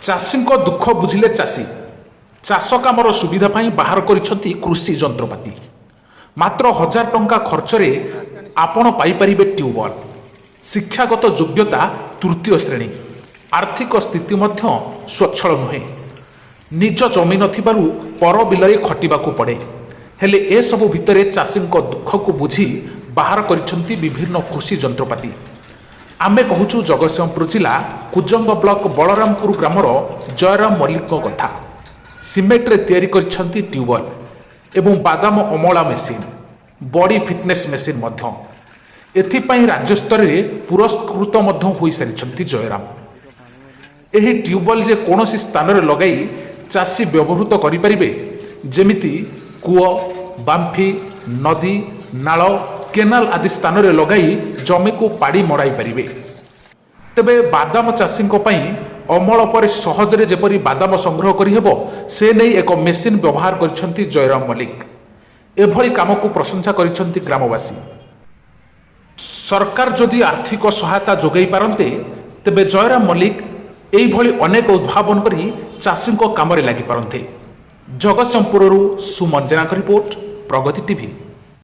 ଚାଷୀଙ୍କ ଦୁଃଖ ବୁଝିଲେ ଚାଷୀ। ଚାଷ କାମର ସୁବିଧା ପାଇଁ ବାହାର କରିଛନ୍ତି କୃଷି ଯନ୍ତ୍ରପାତି। ମାତ୍ର 1000 ଟଙ୍କା ଖର୍ଚ୍ଚରେ ଆପଣ ପାଇପାରିବେ ଟ୍ୟୁବୱେଲ୍। ଶିକ୍ଷାଗତ ଯୋଗ୍ୟତା ତୃତୀୟ ଶ୍ରେଣୀ। ଆର୍ଥିକ ସ୍ଥିତି ମଧ୍ୟ ସ୍ୱଚ୍ଛଳ ନୁହେଁ। ନିଜ ଜମି ନଥିବାରୁ ପର ବିଲରେ ଖଟିବାକୁ ପଡ଼େ। ହେଲେ ଏସବୁ ଭିତରେ ଚାଷୀଙ୍କ ଦୁଃଖକୁ ବୁଝି ବାହାର କରିଛନ୍ତି ବିଭିନ୍ନ କୃଷି ଯନ୍ତ୍ରପାତି। ଆମେ କହୁଛୁ ଜଗତସିଂହପୁର ଜିଲ୍ଲା କୁଜଙ୍ଗ ବ୍ଲକ ବଳରାମପୁର ଗ୍ରାମର ଜୟରାମ ମଲ୍ଲିକଙ୍କ କଥା। ସିମେଣ୍ଟରେ ତିଆରି କରିଛନ୍ତି ଟ୍ୟୁବୱେଲ୍ ଏବଂ ବାଦାମ ଅମଳା ମେସିନ୍, ବଡି ଫିଟନେସ୍ ମେସିନ୍ ମଧ୍ୟ। ଏଥିପାଇଁ ରାଜ୍ୟସ୍ତରରେ ପୁରସ୍କୃତ ମଧ୍ୟ ହୋଇସାରିଛନ୍ତି ଜୟରାମ। ଏହି ଟ୍ୟୁବୱେଲ୍ ଯେ କୌଣସି ସ୍ଥାନରେ ଲଗାଇ ଚାଷୀ ବ୍ୟବହୃତ କରିପାରିବେ, ଯେମିତି କୂଅ, ବାମ୍ଫି, ନଦୀ, ନାଳ, କେନାଲ ଆଦି ସ୍ଥାନରେ ଲଗାଇ ଜମିକୁ ପାଡ଼ି ମଡ଼ାଇ ପାରିବେ। ତେବେ ବାଦାମ ଚାଷୀଙ୍କ ପାଇଁ ଅମଳ ପରେ ସହଜରେ ଯେପରି ବାଦାମ ସଂଗ୍ରହ କରିହେବ, ସେ ନେଇ ଏକ ମେସିନ୍ ବ୍ୟବହାର କରିଛନ୍ତି ଜୟରାମ ମଲ୍ଲିକ। ଏଭଳି କାମକୁ ପ୍ରଶଂସା କରିଛନ୍ତି ଗ୍ରାମବାସୀ। ସରକାର ଯଦି ଆର୍ଥିକ ସହାୟତା ଯୋଗାଇ ପାରନ୍ତେ, ତେବେ ଜୟରାମ ମଲ୍ଲିକ ଏଇଭଳି ଅନେକ ଉଦ୍ଭାବନ କରି ଚାଷୀଙ୍କ କାମରେ ଲାଗିପାରନ୍ତେ। ଜଗତସିଂହପୁରରୁ ସୁମନ ଜେନାଙ୍କ ରିପୋର୍ଟ, ପ୍ରଗତି ଟିଭି।